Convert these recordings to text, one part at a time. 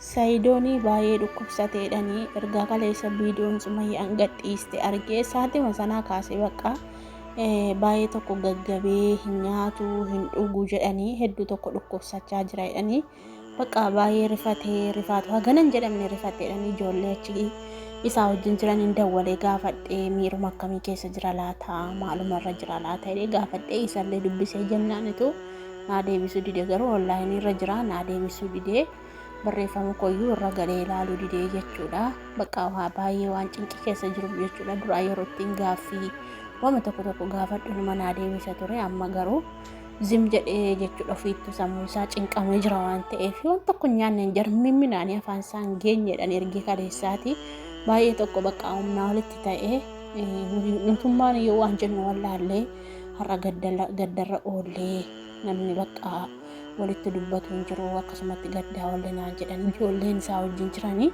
Sayidooni baay'ee dhukkubsateedhani ergaa kaleessa viidiyoon sumayyaan gadhiiste argee saatima sanaa kaasee bakka baay'ee tokko gaggabee hin nyaatu hin dhugu jedhanii hedduu tokko dhukkubsachaa jira jedhanii bakka baay'ee rifatee rifaatu hagana hin jedhamne rifateedhani ijoollee achi isaa wajjin jiran hin dawwalee gaafadhee miiruma akkamii keessa jira laata maalumarra jira laata jedhee gaafadhee isallee dubbisee jennaanitu naa deebisuu dide garuu onlaayinii irra jira naa deebisuu didee. Barreeffama kooyyuu irra galee ilaaluu didee jechuudha. Bakka waa baay'ee waan cinqii keessa jiruuf jechuudha. Duraa yeroo ittiin gaaffii wama tokko tokko gaafadhu numa naa deebisa ture. Amma garuu zim jedhee jechuudha ofiittu sammuu isaa cinqamee jira waan ta'eef waan tokko hin nyaanne jarmiin midhaanii afaan isaa hin geenyedhaan ergee kaleessaati. Baay'ee tokko bakka humnaa olitti ta'ee nutummaan iyyuu waan jennu wallaallee har'a gaddarra oollee namni bakka walitti dubbatu hin jiru akkasumatti gaddaa walli naan jedhan ijoolleen isaa wajjin jiranii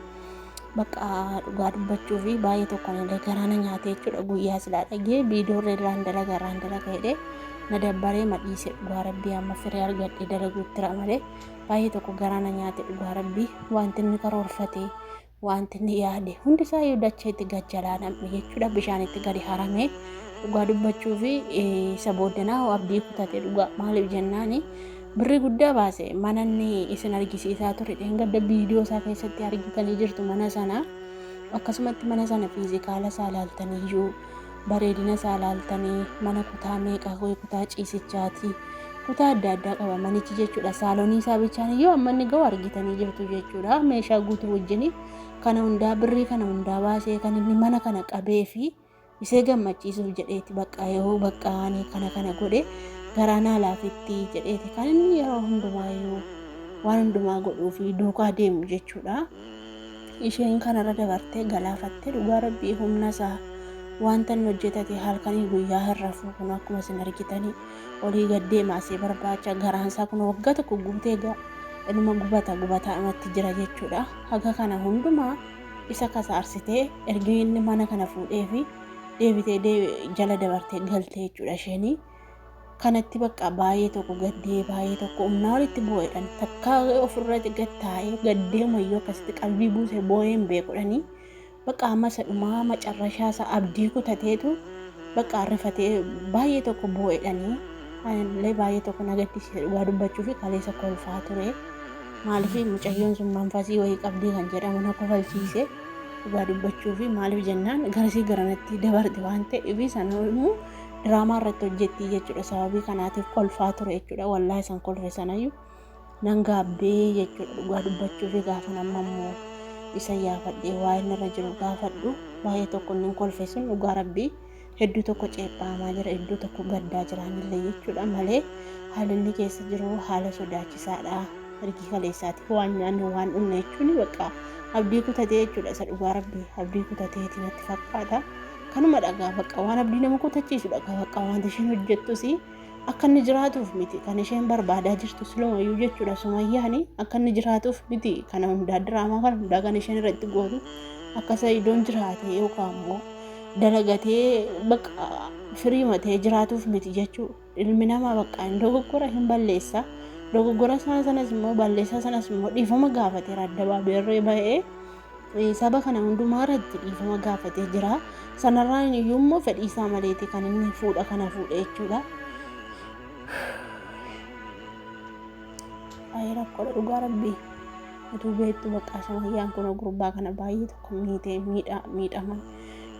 bakka dhugaa dubbachuu fi baay'ee tokkoon illee garaa na nyaate jechuudha guyyaa silaa dhagee viidiyoorra irraan dalaga irraan dalaga jedhee na dabbaree ma dhiise dhugaa rabbii amma firee argadhe dalaguutti jira malee baay'ee tokko garaa na nyaate dhugaa rabbii wanti inni karoorfate Wanti inni yaade hundi isaa iyyuu dacheetti gad jalaa nam'e jechuudha. Bishaanitti gadi harame. Dhugaa dubbachuu fi isa booddanaa abdii kutate dhugaa maaliif jennaani birrii guddaa baase mana inni isin argisiisaa ture dheengadda viidiyoo isaa keessatti argitanii jirtu mana sana akkasumatti mana sana fiizikaala isaa ilaaltanii iyyuu bareedina isaa ilaaltanii mana kutaa meeqa kutaa ciisichaati kutaa adda addaa qaba manichi jechuudha. Saalonii isaa bichaan iyyuu amma inni ga'u argitanii jirtu jechuudha. Meeshaa guutuu wajjin kana hundaa birrii kana hundaa baasee kan inni mana kana qabee fi isee gammachiisuuf jedheeti bakka yoo bakka ani kana kana godhe garaa naa laafitti jedheeti kan inni yeroo hundumaayyuu waan hundumaa godhuu fi duukaa deemu jechuudha. Isheen kanarra dabartee galaafatte dhugaa rabbii humna isaa wanta inni hojjetate halkanii guyyaa hin rafuu kun akkuma isin argitanii olii gad deema asii barbaacha garaan isaa kun waggaa tokko guutee egaa inuma gubata gubataadhumatti jira jechuudha. Haga kana hundumaa isa kasaarsitee erga inni mana kana fuudhee fi deebitee jala dabartee galte jechuudha isheenii. Kanatti bakka baay'ee tokko gaddee baay'ee tokko humnaa olitti boo'edhan takkaa ofirratti gad taa'ee gaddee mayyoo akkasitti qalbii buusee boo'ee hin beekudhanii. Bakka amma isa dhumaa macarrashaa isaa abdii kutateetu bakka rifatee baay'ee tokko boo'edhanii anillee baay'ee tokko na gaddisiise dhugaa dubbachuu fi kaleessa kolfaa ture. Maaliif mucayyoon sun manfasii wayii qabdii kan jedhamu na kofalchiise dhugaa dubbachuu fi maaliif jennaan garasii garanatti dabarte waan ta'eef sana immoo diraamaa irratti hojjettii jechuudha sababii kanaatiif kolfaa ture jechuudha wallaahi san kolfe sanayyuu. Nan gaabbee jechuudha dhugaa dubbachuufi gaafan amma immoo isa yaafadhee waa inni irra jiru gaafadhu baay'ee tokko inni kolfe sun dhugaa rabbii hedduu tokko ceephaamaa jira hedduu tokko gaddaa jiraanillee jechuudha malee haalli inni keessa jiru haala sodaachisaadha ergii kaleessaati waan nyaanne waan dhumne jechuun bakka abdii kutatee jechuudha isa dhugaa rabbii abdii kutateeti natti fakkaata kanuma dhagaa bakka waan abdii nama kutachiisu dhagaa bakka wanti isheen hojjettus Akka inni jiraatuuf miti kan isheen barbaadaa jirtu silumayyuu jechuudha sumayyaani akka inni jiraatuuf miti kana hundaa diraamaa kana hundaa kan isheen irratti gootu akka sa'idoon jiraate yookaan immoo dalagatee bakka firii matee jiraatuuf miti jechuu ilmi namaa bakka hin dogoggora hin balleessa dogoggora isaa sanas immoo balleessaa sanas immoo dhiifama gaafateera addabaabeerree ba'ee saba kana hundumaa irratti dhiifama gaafatee jira. Sanarraan iyyuu immoo fedhii isaa maleeti kan inni fuudha kana fuudhe jechuudha. Baay'ee rakkoodha dhugaa rabbii. Utuu beektu bakka sumayyaan kun gurbaa kana baay'ee tokko miitee miidhama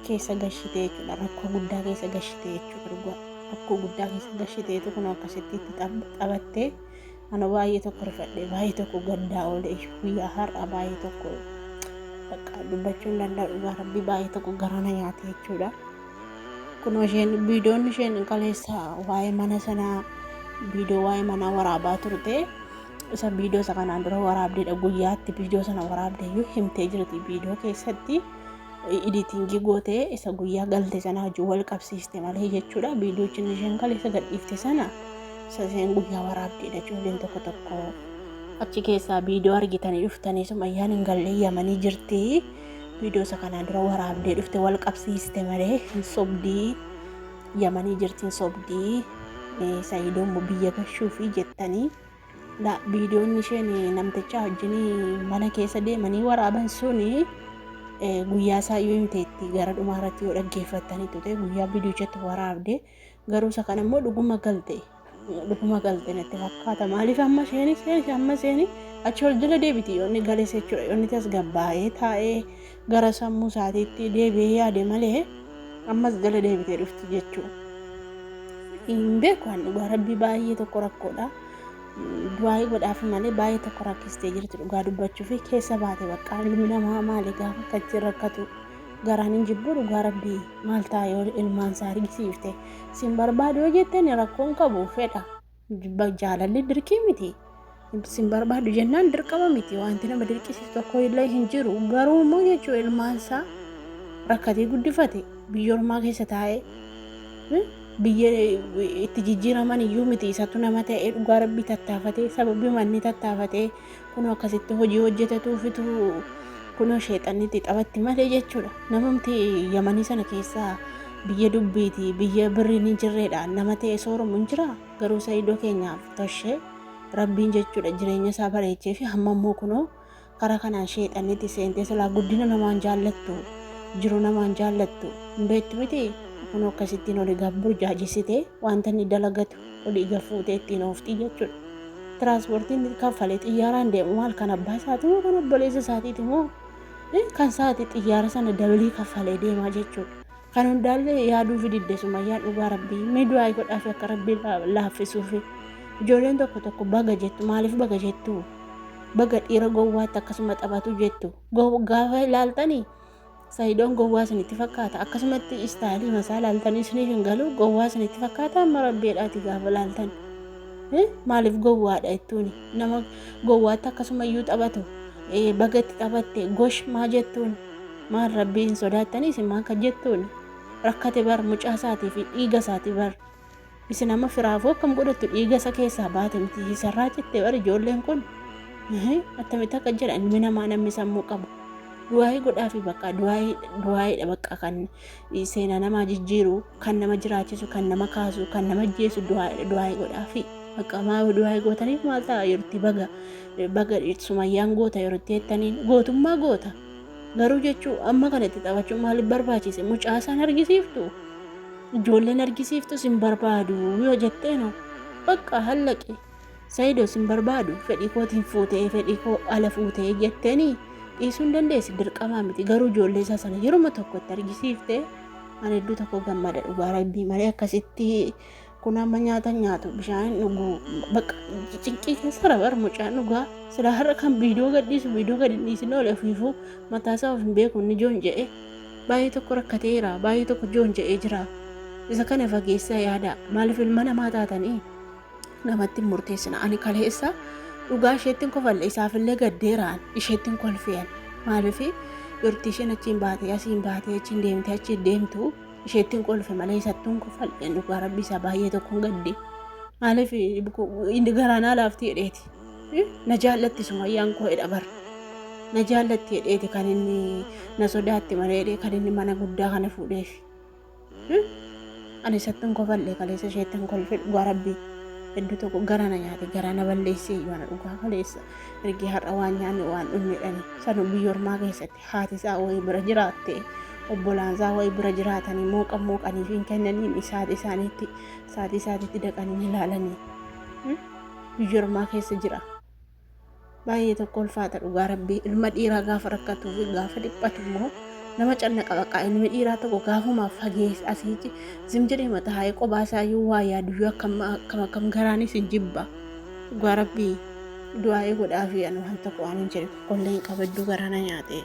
keessa gashitee jechuudha. Rakkoo guddaa keessa gashitee jechuudha dhugaa. Rakkoo guddaa keessa gashiteetu kun akkasitti itti taphattee. Ana baay'ee tokko rifadhe baay'ee tokko gaddaa oole guyyaa har'a baay'ee tokko bakka dubbachuu hin danda'u dhugaa rabbii baay'ee tokko garaa na nyaate jechuudha. Kunoo isheen viidiyoon isheen kaleessa waa'ee mana sanaa viidiyoo waa'ee manaa waraabaa turte isa viidiyoo isa kanaan dura waraabdeedha guyyaatti viidiyoo sana waraabde iyyuu himtee jirti viidiyoo keessatti iditingii gootee isa guyyaa galte sana wajjin wal qabsiiste malee jechuudha. Viidiyoochi inni isheen kaleessa gadhiifte sana isa isheen guyyaa waraabdeedha. Ijoolleen tokko tokko achi keessaa viidiyoo argitanii dhuftanii sumayyaan hin galle yamanii jirti. Viidiyoo isa kanaan dura waraabdee dhufte wal qabsiiste malee hin sobdii. Yamanii jirti hin sobdii. Sayidoon biyya gashuufi jettanii. La viidiyoon isheen namtichaa wajjin mana keessa deemanii waraaban suni guyyaa isaa yoo himteetti gara dhumaa irratti yoo dhaggeeffattanitu ta'e guyyaa viidiyochatti waraabde garuu isa kana immoo dhuguma galte dhuguma galte natti fakkaata maaliif amma isheen isheen amma isheen achi ol jala deebiti yoo inni gales jechuudha yoo inni tasgabbaa'ee taa'ee gara sammuu isaatiitti deebi'ee yaade malee ammas jala deebitee dhufti jechuudha. Hin beeku an dhugaa rabbii baay'ee tokko rakkoodha. Du'aayii godhaafi malee baay'ee tokko rakkistee jirti dhugaa dubbachuufi keessa baate bakka ilmi namaa maali gaafa akkatti rakkatu garaan hin jibbu dhugaa rabbii maal ta'a yoo ilmaan isaa argisiifte sin barbaadu yoo jetteen rakkoon qabu fedha jaalalli dirqii miti sin barbaadu jennaan dirqama miti wanti nama dirqisiisu tokko illee hin jiru garuu immoo jechuun ilmaan isaa rakkatee guddifate biyya ormaa keessa taa'ee biyya itti jijjiiraman iyyuu miti isatu nama ta'ee dhugaa rabbii tattaafatee sababii manni tattaafatee kunoo akkasitti hojii hojjetatuufitu kunoo sheexanni itti taphatti malee jechuudha. Namumti yamanii sana keessaa biyya dubbiiti biyya birriin hin jirreedha nama ta'e sooramu hin jira garuu Sa'iidoo keenyaaf toshee rabbiin jechuudha jireenya isaa bareechee fi hamma immoo kunoo Karaa kanaan sheexanni itti seentee silaa guddina namaan jaallattu jiru namaan jaallattu hin beektu miti kunoo akkasittiin olii gad burjaajessitee wanta inni dalagatu olii gad fuutee ittiin ooftii jechuudha. Tiraanspoortiin kaffalee xiyyaaraan deemu maal kan abbaa isaati moo kan obboleessa isaatiiti moo kan isaati xiyyaara sana dabilii kaffalee deemaa jechuudha. Kan hundaallee yaaduufi didde sumayyaan dhugaa rabbii mee du'aa'ii godhaafi akka rabbii laaffisuufi ijoolleen tokko tokko baga jettu maaliif baga jettu baga dhiira gowwaatti akkasuma taphatu jettu gaafa ilaaltanii sayidoon gowwaa isinitti fakkaata akkasumatti istaayilii masaa ilaaltanii isiniif hin galu gowwaa isinitti fakkaata amma rabbeedhaati gaafa ilaaltan maaliif gowwaadha jettuuni nama gowwaatti akkasuma iyyuu taphatu baga itti taphatte gosh maa jettuun Maal rabbii hin sodaattanii isin maal kan jettuun rakkate bar mucaa isaatii fi dhiiga isaati bar isin amma firaafuu akkam godhattu dhiiga isa keessaa baate miti isarraa citte bar ijoolleen kun attamitti akka jedha ilmi namaa namni sammuu qabu du'aayii godhaafi bakka du'aayii du'aayiidha bakka kan seenaa namaa jijjiiru kan nama jiraachisu kan nama kaasu kan nama ajjeesu du'aayiidha du'aayii godhaafi bakka maa du'aayii gootaniif maal ta'a yerootti baga baga sumayyaan goota yerootti jettaniin gootummaa goota. Garuu jechuu amma kana itti taphachuun maaliif barbaachise? Mucaa isaan argisiiftu? Ijoolleen argisiiftu sin barbaadu yoo jetteeno bakka hallaqe. Sayido sin barbaadu fedhii kootiin fuutee fedhii koo ala fuutee jetteeni dhiisuu hin dandeessi dirqamaa miti. Garuu ijoollee isaa sana yeruma tokko itti argisiifte ani hedduu tokko gammada dhugaa rabbii malee akkasitti Kun amma nyaata hin nyaatu bishaan hin dhugu bakka cinqii keessa rabar mucaan dhugaa silaa har'a kan viidiyoo gadhiisu viidiyoo gadi hin dhiisin oole ofiifuu mataa isaa of hin beeku inni joon jedhe baay'ee tokko rakkateera baay'ee tokko joon jedhee jira isa kana fageessaa yaada maaliif ilma namaa taatanii namatti hin murteessina ani kaleessa dhugaa isheetti hin kofalle isaafillee gaddeeraan isheetti hin kolfeen maaliif yortii isheen achiin baatee asiin baatee achiin deemtee achiin deemtu Isheetti hin kolfe malee isattuu hin kofal'een dhugaa rabbi isaa baay'ee tokkoon gadde. Maaliif inni garaa naa laafti jedheeti. Na jaallatti sumayyaan koo jedha bar. Na jaallatti jedheeti kan inni na sodaatti malee jedhee kan inni mana guddaa kana fuudheef. Ani isatti hin kofal'e kaleessa isheetti hin kolfe dhugaa rabbi. Hedduu tokko gara na nyaate garaa na balleessee iyyuu ana dhugaa kaleessa. Ergee har'a waan nyaanne waan dhumne dhani sanu biyya ormaa keessatti. Haati isaa wayii bira jiraatte obbolaan isaa wayii bira jiraatanii mooqa mooqaniif hin kennaniin sa'aatii isaaniitti sa'aatii isaatiitti dhaqanii hin ilaalanii biyya ormaa keessa jira. Baay'ee tokko ulfaata dhugaa rabbii ilma dhiiraa gaafa rakkatuu fi gaafa dhiphatu immoo nama cannaqa baqa ilmi dhiiraa tokko gaafuma fagees asiichi zim jedhee mataa haa'ee qobaa isaa iyyuu waa yaadu iyyuu akkam akkam akkam garaanis hin jibba dhugaa rabbii. Du'aa'ii godhaafii ani waan tokko waan hin jedhe tokkollee hin qabu hedduu garaa na nyaate.